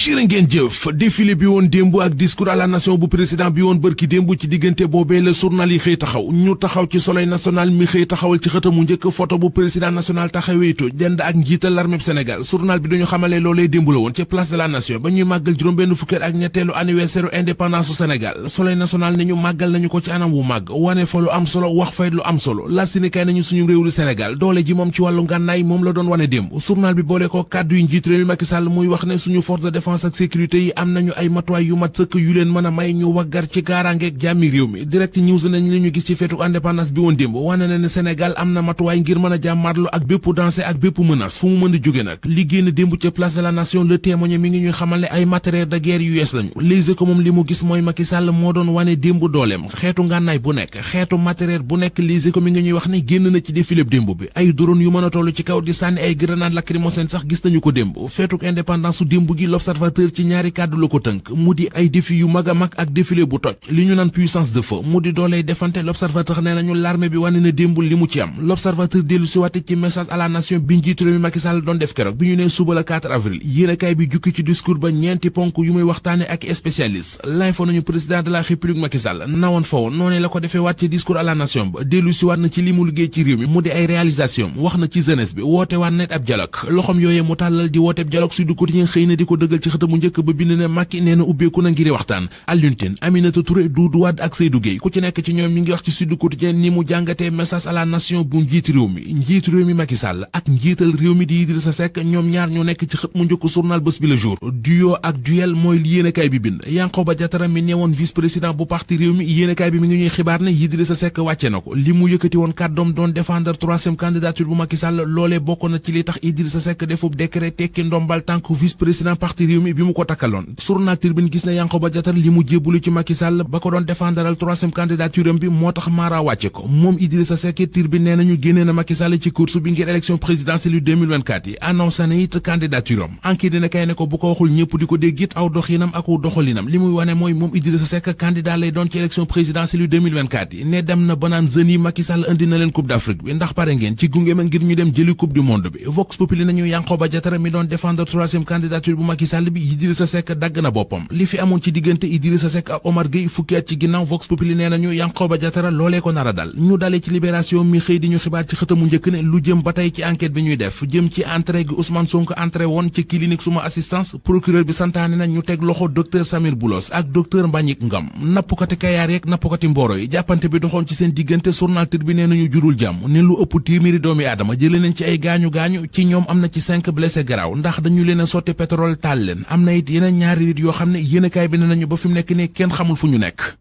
jërë ngeen jëf défilé bi woon démb ak discours à la nation bu président bi woon bërki démb ci diggante boobee la journal yi xëy taxaw ñu taxaw ci soleil national mi xëy taxawal ci xëtamu njëkk photo bu président national taxaweeto dend ak njiital l'armée Sénégal journal bi dañu xamale loolee démb la woon ci place de la nation ba ñuy màggal juróom-benn fukkeet ak ñetteelu anniversaire indépendance su Sénégal soleil national ne ñu màggal nañu ko ci anam wu màgg wane fa lu am solo wax fay lu am solo la sinikaay nañu suñu réew lu Sénégal doole ji moom ci wàllu ngànnaay moom la doon wane démb journal bi boole ko kàddu yu njiit réew mi Macky Sall muy wax ne suñu force de défense ak sécurité yi am nañu ay matuwaay yu mat sëkk yu leen mën a may ñu waggar ci kaaraangeeg jàmmi réew mi direct news nañ li ñu gis ci feetu indépendance bi woon démb wane na ne Sénégal am na matuwaay ngir mën a jàmmarlu ak bépp danger ak bépp menace fu mu mën a jóge nag li génn démb ca place de la nation le témoin mi ngi ñuy xamal ne ay matériel de guerre yu yees lañu Les Échos moom li mu gis mooy Macky Sall moo doon wane démb dooleem xeetu ngànnaay bu nekk xeetu matériel bu nekk Les Échos mi ngi ñuy wax ne génn na ci défilé démb bi ay drone yu mën a toll ci kaw di sànni ay grenade lacrymogène sax gis nañu ko démb feetuk indépendance su démb gi l'observateur ci ñaari kàddu la ko tënk mu di ay défi yu mag a mag ak défilé bu toj li ñu naan puissance de feu mu di dooley defante l'observateur nee nañu l'armée bi wane na démb li mu ci am l'observateur dellu si waate ci message à la nation bi njiitu réew mi Macky Sall doon def keroog bi ñu nee suba la 4 avril yéenekaay bi jukki ci discours ba ñeenti ponk yu muy waxtaane ak spécialiste l'info nañu président de la république Macky Sall nawoon fa woon noonee la ko defee waat ci discours à la nation ba dellu si waat na ci li mu liggéey ci réew mi mu di ay réalisation wax na ci jeunesse bi woote waat net ab dialogue loxom yooyee mu tàllal di woote dialogue Sud Quotidien xëy na di ko dëggal ci xëtamu njëkk ba bind ne Macky nee na ubbeeku na ngir waxtaan Alioune Tine Aminata Touré Doudou Wade ak Seydou Gueye ku ci nekk ci ñoom ñi ngi wax ci Sud Quotidien ni mu jàngatee message à la nation bu njiitu réew mi Macky Sall ak njiital réew mi di Idrissa Seck ñoom ñaar ñoo nekk ci xët mu njëkk journal Bës Bi Le Jour duo ak duel mooy li yéenekaay bi bind Yankhoba Diattara mi newoon vice président bu parti réew mi yéenekaay bi mi ngi ñuy xibaar ne Idrissa Seck wàcce na ko li mu yëkkati woon kàddoom doon défendre troisième candidature bu Macky Sall loolee bokk na ci li tax Idrissa Seck defub décret tekki ndombal tànk vice président parti réew mi bi mu ko takkaloon journal Tribune gis na Yankhoba Diattara li mu jébbalu ci Macky Sall ba ko doon défendral troisième candidature am bi moo tax Mara wàcce ko moom Idrissa Seck Tribune nee nañu génnee na Macky Sall ci course bi ngir élection présidentielle yu 2024 yi annoncé na it candidature am enquête dina kay ne ko bu ko waxul ñëpp di ko dégg it aw doxinam ak doxalinam li muy wane mooy moom Idrissa Seck candidat lay doon ci élection présidentielle yu 2024 yi ne dem na ba naan jeunes yi Macky Sall indi na leen coupe d'Afrique bi ndax pare ngeen ci gunge ma ngir ñu dem jëli coupe du monde bi Vox Populi nañu Yankhoba Diattara mi doon défendre troisième candidature bu Macky Sall bi Idrissa Seck dagg na boppam li fi amoon ci diggante Idrissa Seck ak Omar Gueye fukki at ci ginnaaw Vox Populi nee nañu Yankhoba Diattara loolee ko nar a dal ñu dalee ci Libération mi xëy di ñu xibaar ci xëtamu njëkk ne lu jëm ba tey ci enquête bi ñuy def jëm ci entrée gi Ousmane Sonko entrée woon ci clinique suma assistance procureur bi santaane na ñu teg loxo docteur Samir Boulos ak docteur Mbagnick Ngom nappkati Kayaar yeeg nappkati Mboro yi jàppante bi doxoon ci seen diggante journal Tribune nee nañu jurul jàmm ne lu ëpp téeméeri doomi aadama jëlee nañ ci ay gaañu-gaañu ci ñoom am na ci 5 blessés garaaw ndax dañu leen a sotti pétrole taal leen am na it yeneen ñaari nit yoo xam ne yéenekaay bi ne nañu ba fi mu nekk nii kenn xamul fu ñu nekk.